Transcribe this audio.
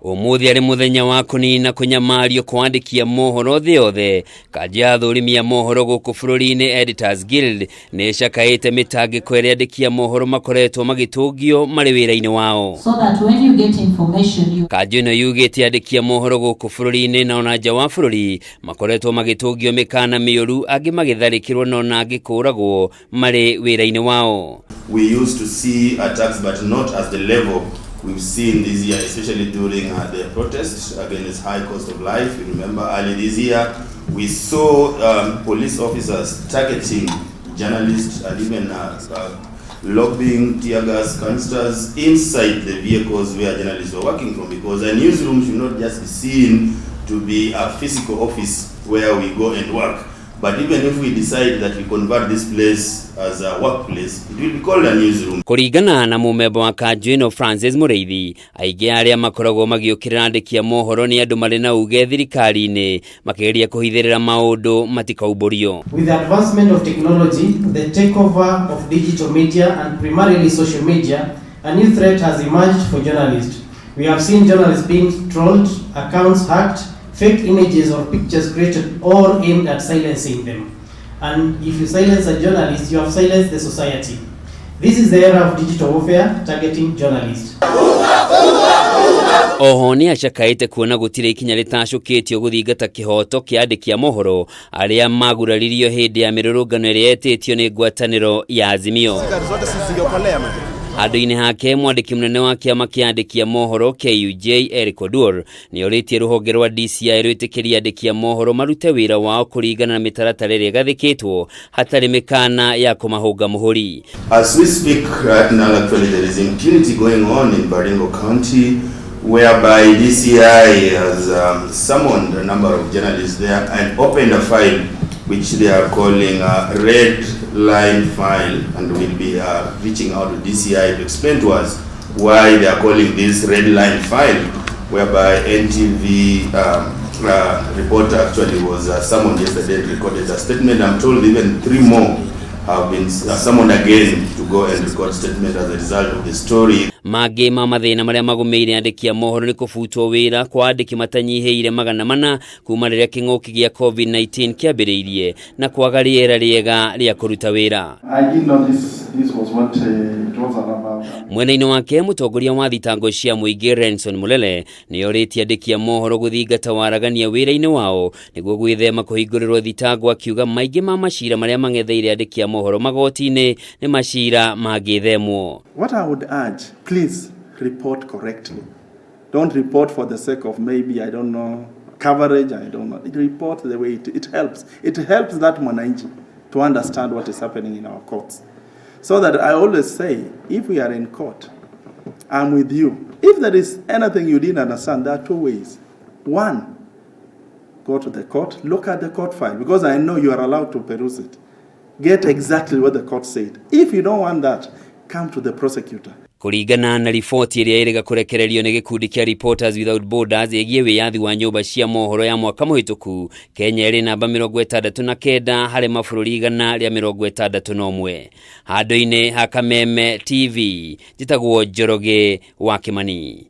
Ũmũthĩ arĩ mũthenya wa kũnina kũnyamario kwa andĩki a mohoro thĩ yothe, kanjũ ya athũrimi a mohoro gũkũ bũrũri-inĩ Editors Guild nĩ ĩcakaĩte mĩtangĩko ĩrĩa andĩki a mohoro makoretwo magĩtũngio marĩ wĩra-inĩ wao. So that when you get information, you Kanjũ ĩno yugĩte andĩki a mohoro gũkũ bũrũri-inĩ na ona nja wa bũrũri makoretwo magĩtũngio mĩkana mĩũru, angĩ magĩtharĩkĩrwo na ona angĩ kũũragwo marĩ wĩra-inĩ wao. We used to see attacks, but not at the level we've seen this year, especially during the protests against high cost of life. You remember early this year, we saw police officers targeting journalists and even lobbing tear gas canisters inside the vehicles where journalists were working from, because a newsroom should not just be seen to be a physical office where we go and work. But even if we decide that we convert this place as a workplace, it will be called a newsroom. Kũringana na mũmemba wa kanjũ ĩno Francis Mũrĩithi, aingĩ arĩa makoragwo magĩũkĩrĩra andĩki a mohoro nĩ andũ marĩ na uge thirikari-inĩ makĩgeria kũhithĩrĩra maũndũ matikaumbũrio. With the advancement of technology, the takeover of digital media and primarily social media, a new threat has emerged for journalists. We have seen journalists being trolled, accounts hacked, fake images or pictures created, all aimed at silencing them. And if you silence a journalist, you have silenced the society. This is the era of digital warfare targeting journalists. Oho nĩ acakaĩte kuona gũtirĩ ikinya rĩtacũkĩtio gũthingata kĩhoto kĩa andĩki a mohoro arĩa maguraririo hĩndĩ ya mĩrũrũngano ĩrĩa yetĩtio nĩ ngwatanĩro ya Azimio. Handũ-inĩ hake, mwandĩki mũnene wa kĩama kĩa andĩki a mohoro KUJ Eric Oduor nĩ orĩtie rũhonge rwa DCI rwĩtĩkĩrie andĩki a mohoro marute wĩra wao kũringana na mĩtaratara ĩrĩa ĩgathĩkĩtwo hatarĩ mĩkana ya kũmahũnga mũhũri. As we speak right now, actually, there is impunity going on in Baringo County, whereby DCI has summoned a number of journalists there and opened a file which they are calling a red line file, and will be reaching out to DCI to explain to us why they are calling this red line file, whereby NTV reporter actually was summoned yesterday and recorded a statement. I'm told even three more have been summoned again to go and record statement as a result of the story. Mangĩ ma mathĩna marĩa magũmĩire andĩki a mohoro nĩ kũbutwo wĩra kwa andĩki matanyihĩire 400 kuma rĩrĩa kĩng'ũki gĩa COVID-19 kĩambĩrĩirie na kwaga rĩera rĩega rĩa kũruta wĩra. I didn't know this was what it was all about. Mwena-inĩ wake, mũtongoria wa thitango cia mũingĩ Renson Mulele nĩ orĩtie andĩki a mohoro gũthingata waragania wĩra-inĩ wao nĩguo gwĩthema kũhingũrĩrwo thitango, akiuga maingĩ ma macira marĩa mang'etheire andĩki a mohoro magoti-inĩ nĩ macira mangĩthemwo. What I would urge, please report correctly. Don't report for the sake of maybe, I don't know, coverage, I don't know. Report the way it helps. It helps that mwananchi to understand what is happening in our courts. So that I always say, if we are in court, I'm with you. If there is anything you didn't understand, there are two ways. One, go to the court, look at the court file, because I know you are allowed to peruse it. Get exactly what the court said. If you don't want that, come to the prosecutor. Kũringana na riboti ĩrĩa ĩrĩga kũrekererio nĩ gĩkundi kĩa Reporters Without Borders ĩgiĩ wĩyathi wa nyũmba cia mohoro ya mwaka mũhĩtũku, Kenya ĩrĩ namba 69 harĩ mabũrũri 161. Handũ-inĩ ha Kameme TV, njĩtagwo Njoroge wa Kĩmani.